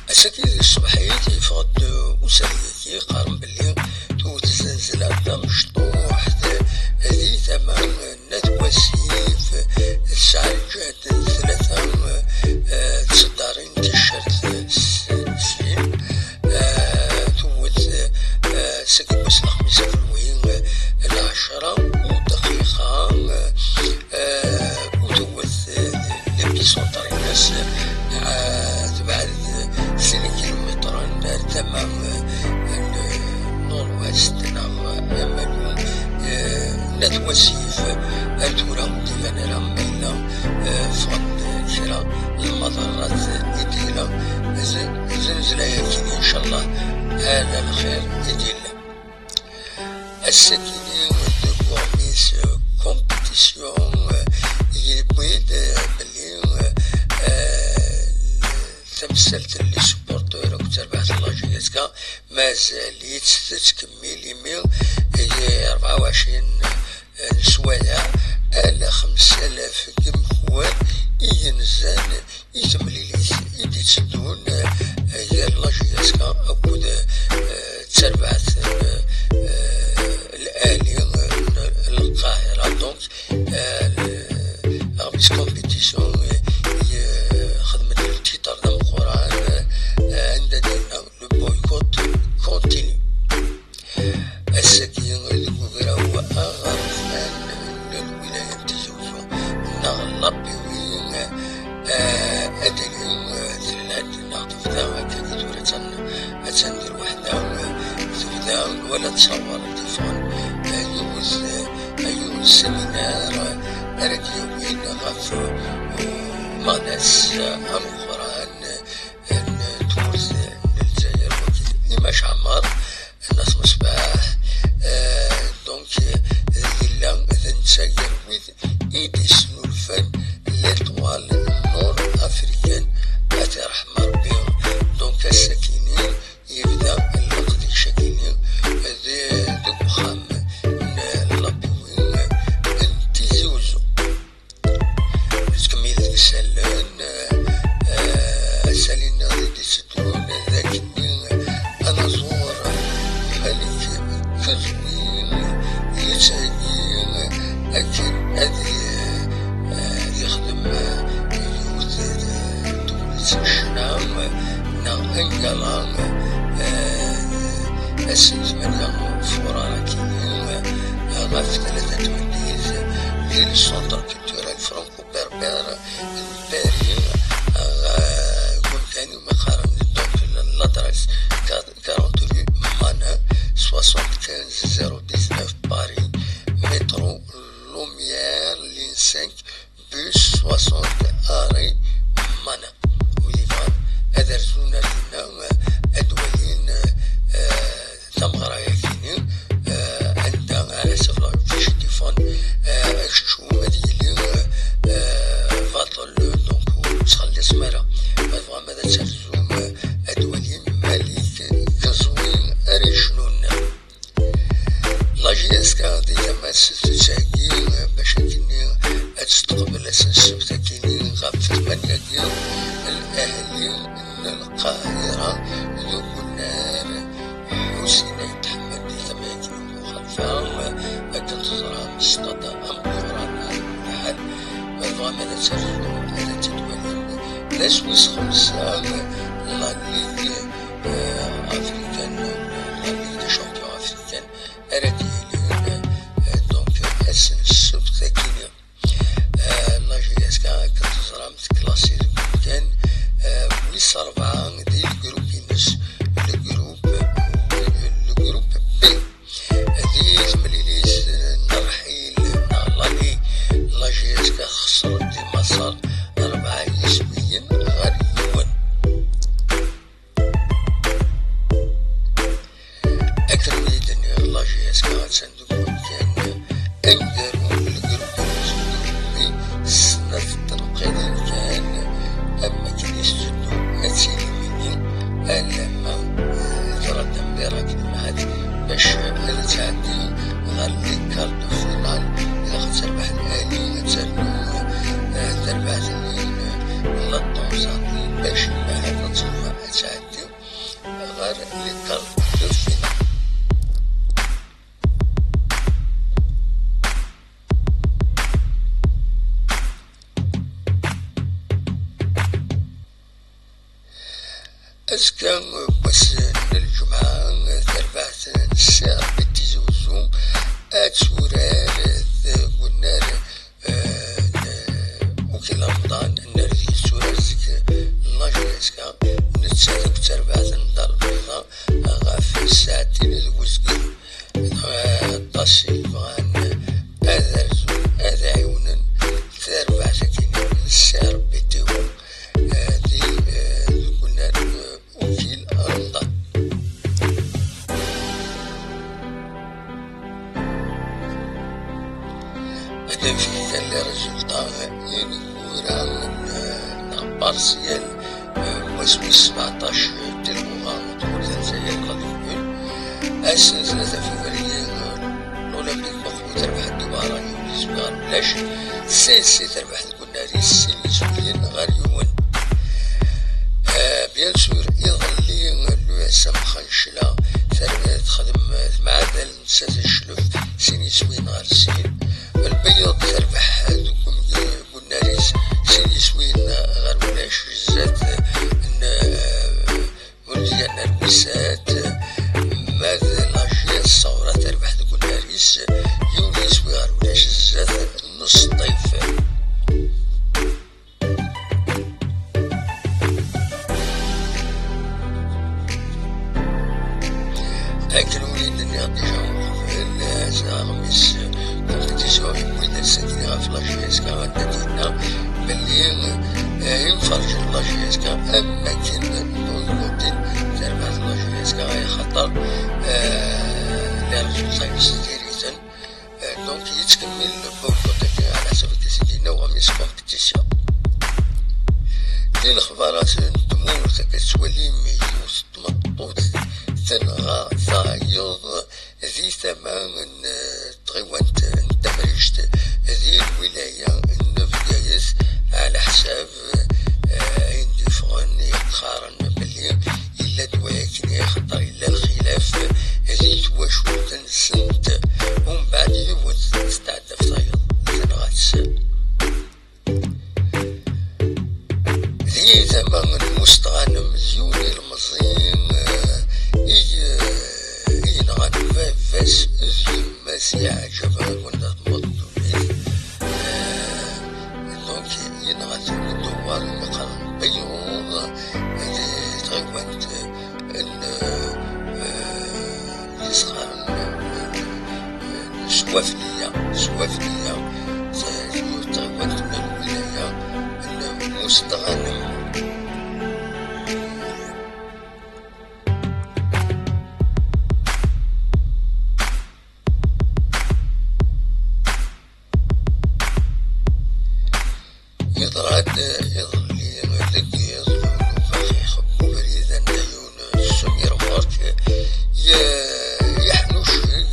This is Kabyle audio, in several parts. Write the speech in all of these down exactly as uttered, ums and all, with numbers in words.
Ass-agi di tṣebḥit yeffeɣ-d usaru-agi, qqaren belli tewwet zznezla tamecṭuḥt di tama n At Wasif, tesɛa lǧehd n tlata, eh, tseddarin ticcert s-, sin, eh, tewwet, eh, seg wass n lexmis afelwi, eh, lɛecra u dqiqa, eh, u tewwet, eh, l'épicentre-ines, eh, tebɛed sin ikilumitren ar tama, eh, n nord-ouest neɣ amalu, eh, n At Wasif. Ar tura ur d-iban ara ma yella, eh, ffɣen-d kra n lmaḍerrat i d-yella. Z-, zznezla-yagi, incallah, ala lxir i d-yella. Ass-agi deg uɣmis, eh, compétition, eh, yewwi-d, eh, belli, eh, tamsalt n les supporters akked terbaɛt n la J S K mazal-itt tettkemmil imi, eh, rebɛa u ɛecrin n sswayeɛ, ala xems alaf n yimekwan i yenzan i temlilit i d-itteddun, eh, gar la J S K akked, eh, d terbaɛt, eh, eh, Al Ahli, eh, n Lqahira. Donc, eh, ɣef compétition, eh, eh, xedmet le titre d ameqqran, eh, anda d-yenna le boycott continue. Ass-agi deg ugraw aɣerfan n lwilaya n Tizi Uzzu, neɣ lapiwi, eh, ad d-inin, eh, tella-d neɣ tebda akka tura attan, attan di lweḥda, eh, tebda wala ttṣawar d-iffɣen, eh, yiwet, eh, yiwen seminar, eh, ara d-yawin ɣef, eh, umalas, eh, ameqqran, eh, n tmurt n Lezzayer, wagi Imam Ɛmar, n At Meṣbaḥ, eh, donc, eh, yella d netta gar wid i d-yesnulfan l'étoile nord-africaine, ad t-iṛḥem Ṛebbi. Donc, ass-akini yebda leqdic-akini di, deg uxxam n lapiwi n Tizi Uzzu. Nettkemmil deg isallen, eh, eh, asalin-nneɣ i d-itteddun d akken ad nẓur Malik Kazwi, yettheggi akken ad, eh, ad yexdem, eh, yiwet, eh, n tegnit n ccna, eh, neɣ un gala, eh, ass n tmanya Fuṛar-akini, eh, ɣef tlata n tmeddit, di le Centre Culturel Franco-Berbère n Paris, eh, deg umkan umi qqaren donc l'adresse quarante rue Manin, soixante-quinze zéro dix-neuf Paris, métro Lumière, ligne cinq, bus soixante, arrêt Manin. Wid yebɣan ad rzun ar dinna, ad walin, eh, tameɣra-yakini, eh, anda ara tafeḍ fiche de téléphone, eh, akeččum ad yili, eh, baṭel, donc ur tettxelliṣem ara. Ma tebɣam ad terzum, eh, ad walim Malik Kazwi ara yecnun. La J S K di tama-s tettheggi bac akkenni ad testeqbel ass n ssebt akkenni ɣef tmanya-agi Al Ahli n Lqahira deg unnar Ḥusin Ayt Ḥmed di tama-agi n Buxalfa, akken teẓram s ṭṭada ameqqran ar lḥal. Ma tebɣam ad terzum ad tt-id-twalim, d ass wis xemsa, La Ligue, euh, africaine, la Ligue des champions africaine, ara d-yilin, euh, donc, ass n ssebt akini. Euh, la J S K, akken teẓram, teklasi deg umkan, euh, wis rebɛa di lgrup-ines, le groupe, le groupe B. Di temlilit n rrḥil neɣ lali, la J S K texṣer di Maṣer rebɛa yiswiyen ɣer yiwen. Akken i d-nniɣ, la J S K attan deg wemkan aneggaru n lgrup-ines, lgrup B, s snat tenqiḍin kan, am wakken i tetteddu ad tili mini, alamma, eh, teɣra-d ambirak n lmɛad bac ad tɛeddi ɣer les quarts de finale, ilaq ad terbeḥ Al Ahli, ad ternu, eh, terbaɛt-nni n la Tanzanie bac ahat ad tṛuḥ ad tɛeddi. Azekka, wass n lǧemɛa, tarbaɛt n Si Rebbi Tizi Uzzu ad turar deg unnar, eh, n Ukil Remḍan, n Rrif, yetturar zik n la J S K, netta deg terbaɛt n Dda Lbeyḍa ɣef ssaɛtin d wezgir. Aṭas i yebɣan ad rzun, ad ɛiwnen tarbaɛt-agi n Si Rebbi Tizi Uzzu, eh, di, eh, deg unnar n Ukil Remḍan. Ad naf kan les résultats ineggura n, eh, neɣ partiel, eh, wass wis sebɛeṭac, eh, di lmuɣa n tmurt n Lezzayer, la commune. Ass n tlata février, eh, l'Olympique Moscou terbeḥ-d Dubaṛ yiwen yiswi ɣer ulac. C S C terbeḥ deg unnar-is sin yiswiyen ɣer yiwen. Eh, bien sûr, iḍelli, eh, l'U S M Xancla ter-, texdem, eh, temɛadal netta d Aclef, sin yiswiyen ɣer sin. Lbeyyeḍ terbeḥ deg umg-, unnar-is sin yiswiyen ɣer ulac zdat n, eh, Muldiya n Rwisat, ma d la J S Ṣawra terbeḥ deg unnar-is yiwen yiswi ɣer ulac zdat n Sṭif. Akken ur yi-d-nniɣ déjà uqbel, ass aɣmis, compétition yewwi-d ass-agi ɣef la J S K anda d-yenna belli, eh, imferǧen n la J S K am wakken d-uḍluten tarbaɛt n la J S K, axaṭer, eh, les résultats-ines diri-ten. Eh, donc, yettkemmil le boycott-agi, ɛla ḥsab akken i s-d-yenna uɣmis, compétition. Di lexbarat n tmurt, akka tettwalim yiwet n tmeṭṭut tenɣa tayeḍ di tama n, eh, tɣiwant n Tamrict di lwilaya n Bgayet, ɛla ḥsab, eh, ayen d-yeffɣen yeqqaren belli yella-d wayakni axaṭer yella lxilaf di twacult-nsent. Umbeɛd yiwet testeɛdaf tayeḍ, tenɣa-tt. Di tama n Mustɣanem, d yiwen ilemẓi, eh, i, eh, i yenɣan baba-s d yemma-s, yeɛǧeb-awen ad tmuḍ ddunit. Eh, donc, yenɣa-t deg udewwer meqqren Beyuḍ, di tɣiwant n, eh, eh, yesɣaren, eh, Swafliya, Swafliya, d, d yiwet tɣiwant n lwilaya n Mustɣanem. Yeḍra-d iḍelli deg yiḍ ubaxix n ubrid anda yiwen s umiṛuxerk ye-, yeḥnucceg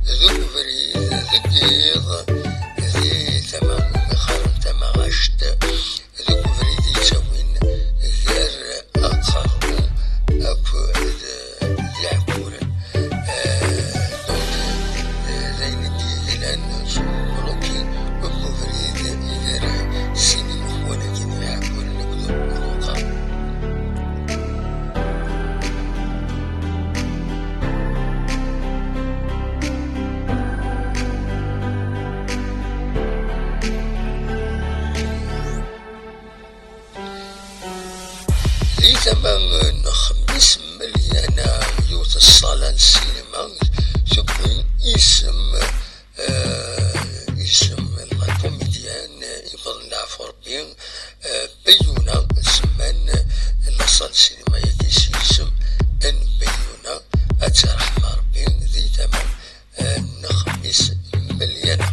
deg ubrid deg yiḍ di tama n umixar n Tamaɣact, deg ubrid yettawin gar Aqerru akked Iɛekkuren. Eh, donc, eh, d ayen i d-yeglan s ubloki n ubrid gar sin imexwanaken Iɛekkuren akked Uruqa. Di tama n Xemmis Melyana, yiwet ṣṣala n ssinima tewwi isem, eh, isem la comédienne iwḍen leɛfu Rebbi, eh, Beyuna, semman la salle cinéma-yagi s yisem n Beyuna, ad tt-iṛḥem Rebbi, di tama, eh, n Xemmis Melyana.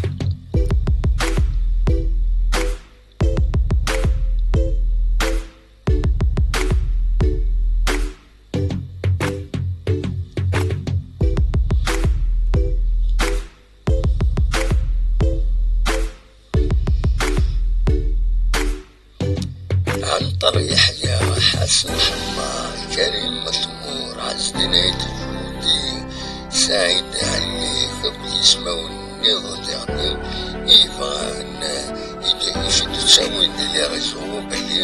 Ɛenṭer Yeḥya, Ḥasen Ḥemmar, Karim Matmur, Ɛezdin Ayt Lǧudi, Saɛid Ɛli, akked yismawen nniḍen diɣen i yebɣan, eh, i d-, i d-ttawin di les réseaux belli,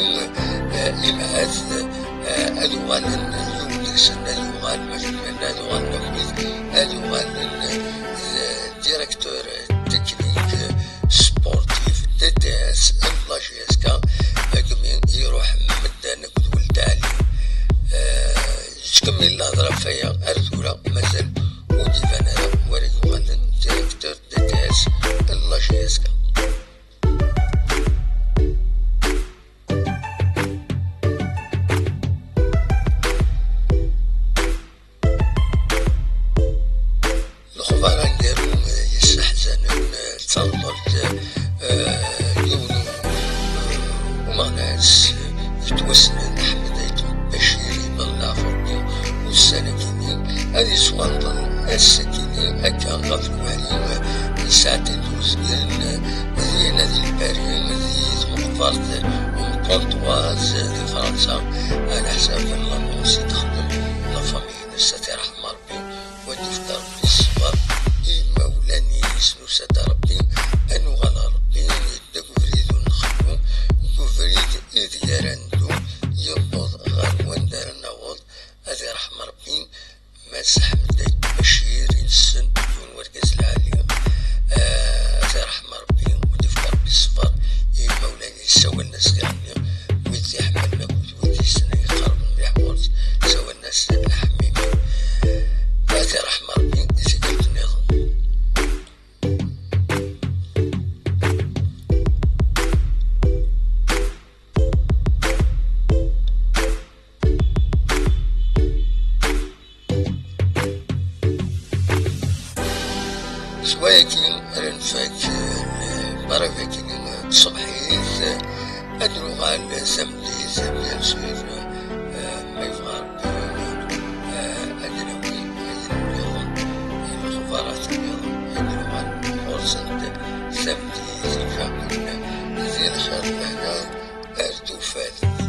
eh, imhat, eh, Ad uɣalen yiwen deg-sen, ad yuɣal, ma kemmlen, ad uɣalen akk-, ad uɣalen d directeur technique sportif, D T S, n la J S K, agmi iruḥ medden akked Weld Ɛli. Eh, yettkemmil lehḍra ɣef waya ar tura, mazal ur d-iban ara wara yuɣalen directeur D T S n la J S K. Lexbar aneggaru yesseḥzanen, d tanḍelt, eh, yiwen, eh, umeɣnas yettwassnen Ḥmed Ayt Bacir, imeɣ leɛfer-nni ussan-agi-nni, ad yettwanḍen ass-agi-nni akka ɣef lwali n Sɛid Uzgen, din di Lpari, di tmeqbert n Pontoise di Fransa, ɛla ḥsab n l'annonce i d-texdem la famille-ines, ad t-iṛḥem Ṛebbi, u ad d-ifk Ṛebbi ṣṣber i imawlan-ines. Nusa-d a Ṛebbi, ad nuɣal ɣer Ṛebbi, deg ubrid ur nxellu, deg ubrid ideg ara neddu, yewweḍ ɣer wanda ara naweḍ, ad iṛḥem Ṛebbi Mass Ḥmed Ayt Bacir, inessen yiwen wergaz lɛali. Ah, ad t-iṛḥem Ṛebbi, u d-ifk Ṛebbi ṣṣber i imawlan-is, ssawalen-as diɣenni wid t-iḥemmlen akked wid yessnen iqerben mliḥ ɣur-s, ssawalen-as aḥemmimi. Ad t-iṛḥem Ṛebbi i tikkelt nniḍen. S wayagi ara nfak, eh, lbaraka-agi n tṣebḥit, ad nuɣal tameddit, bien sûr, eh, ma yebɣa Ṛebbi, eh, ad nawi ayen nniḍen, lexbarat nniḍen, ad nuɣal ɣur-sent tameddit, lǧaḥen di lxir d lehna ar tufat.